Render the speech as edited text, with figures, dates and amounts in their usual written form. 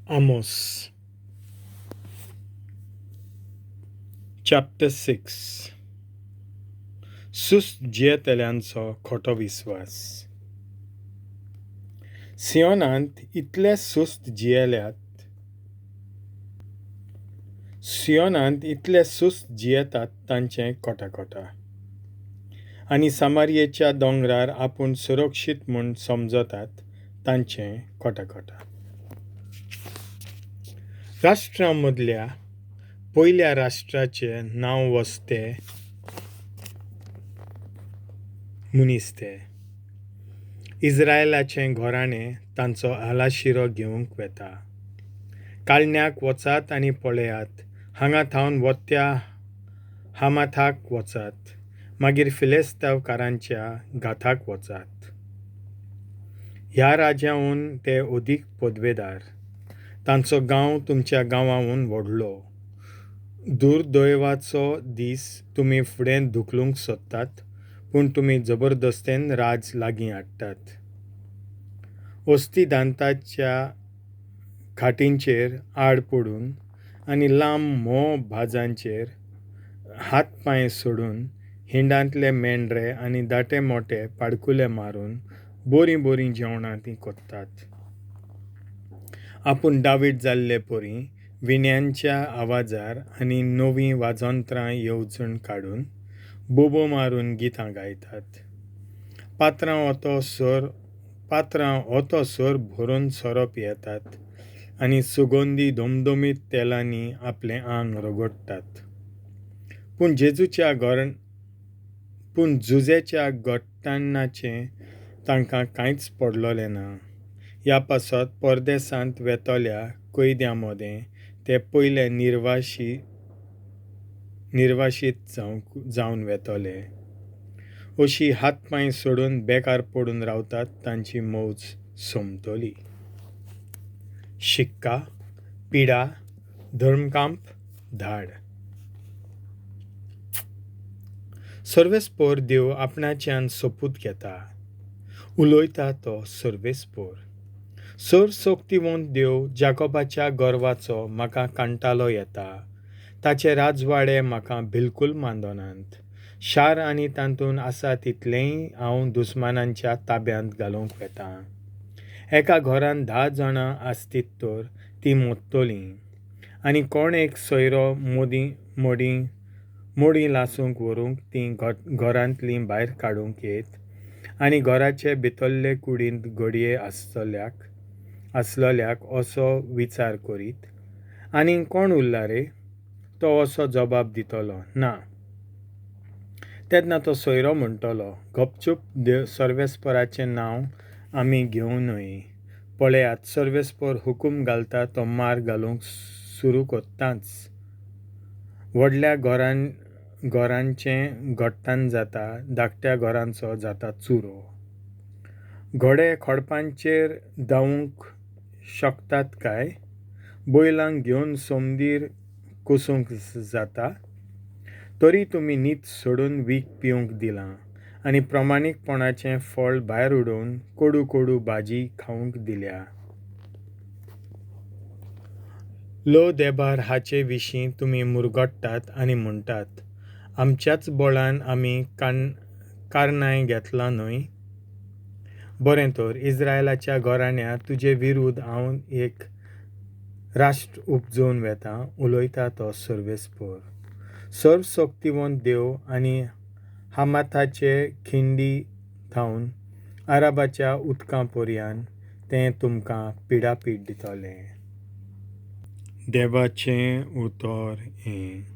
आमोस chapter 6. सुस्त जियेतल्यांचो खोटो विस्वास. सियोनांत इतले सुस्त जियेल्यात, सियोनांत इतले सुस्त जियेतात तांचें कोटाकोटा, आनी सामारयेच्या दोंगरार आपूण सुरक्षीत म्हूण समजतात तांचें कोटाकोटा. राष्ट्रां मदल्या पयल्या राष्ट्राचें नांव वसते मनीस ते इस्रायलाचें घराणें तांचो आलाशिरो घेवंक वेता. कालण्याक वचात आनी पळयात, हांगा थावन वत्या हामाथाक वचात, मागीर फिलेस्तांवकारांच्या गाथाक वचात. ह्या राज्याहून ते अदीक पदवेदार, तांचो गांव तुमच्या गांवाहून व्हडलो. दुर्दैवाचो दीस तुमी फुडें धुकलूंक सोदतात, पूण तुमी जबरदस्तेन राज लागीं हाडटात. अस्ती दांताच्या खाटींचेर आड पडून आनी लांब म्होंव भाजांचेर हात पांय सोडून हिंडांतले मेंढरे आनी दाटे मोटे पाडकुले मारून बरीं बरीं जेवणां तीं कोत्तात. आपूण दावीट जाल्ले परी विण्यांच्या आवाजार आनी नवीं वाजंत्रां येवजण काडून बोबो मारून गितां गायतात. पात्रां ओतो सर भरून सोरो पियेतात आनी सुगंधी धमधमीत तेलांनी आपलें आंग रगडटात. पूण झुजेच्या गट्टाणाचें तांकां कांयच पडलोलें ना. ह्या पासत परदेसांत वेतल्या कैद्यां मदें ते पयले निर्वाशीत जावन वेतले. अशी हात पांय सोडून बेकार पडून रावतात तांची मौज सोंपतली. शिक्का, पिडा, धर्मकांप, धाड. सर्वेस्पोर देव आपणाच्यान सोपूत घेता, उलयता तो सर्वेस्पोर. सर्वशक्तिवंत देव जाकोबाच्या गर्वाचो म्हाका कांटालो येता, ताचे राजवाडे म्हाका बिलकूल मानदनात. शार आनी तातूंत आसा तितलेंय हांव दुस्मानांच्या ताब्यांत घालूंक वेतां. एका घरांत 10 जाणां आसतीत तर तीं मोडटलीं, आनी कोण एक सोयरो मोडीं लासूंक व्हरूंक तीं घरांतलीं भायर काडूंक येत, आनी घराचे भितरले कुडींत घडये आसलोल्याक असो विचार करीत, आनी कोण उरला रे? तो असो जबाब दितलो, ना. तेन्ना तो सोयरो म्हणटलो, गपचूप सर्वेस्पराचें नांव आमी घेवं न्हय. पळयात, सर्वेस्पर हुकूम घालता तो मार घालूंक सुरू करताच. व्हडल्या घरांचें घट्टान जाता, धाकट्या घरांचो जाता चुरो. घोडे खडपांचेर धांवूंक शकतात काय? बैलांक घेवन सोमदीर कोसूंक जाता? तरी तुमी नीत सोडून वीख पिवंक दिलां आनी प्रमाणीकपणाचें फळ भायर उडोवन कोडू कोडू भाजी खावंक दिल्या. लो देबार हाचे विशीं तुमी मुरगट्टात आनी म्हणटात, आमच्याच बळान आमी कारणांय घेतलां न्हय? बरें तर, इस्रायलाच्या घराण्या तुजे विरूद्ध हांव एक राष्ट्र उपजोवन वेतां, उलयता तो सर्वेस्पोर. सर्वशक्तिवंत देव आनी हामाथाचे खिंडी थावन आराबाच्या उदकां पर्यान तें तुमकां पिडापीड दितलें. देवाचें उतर हें.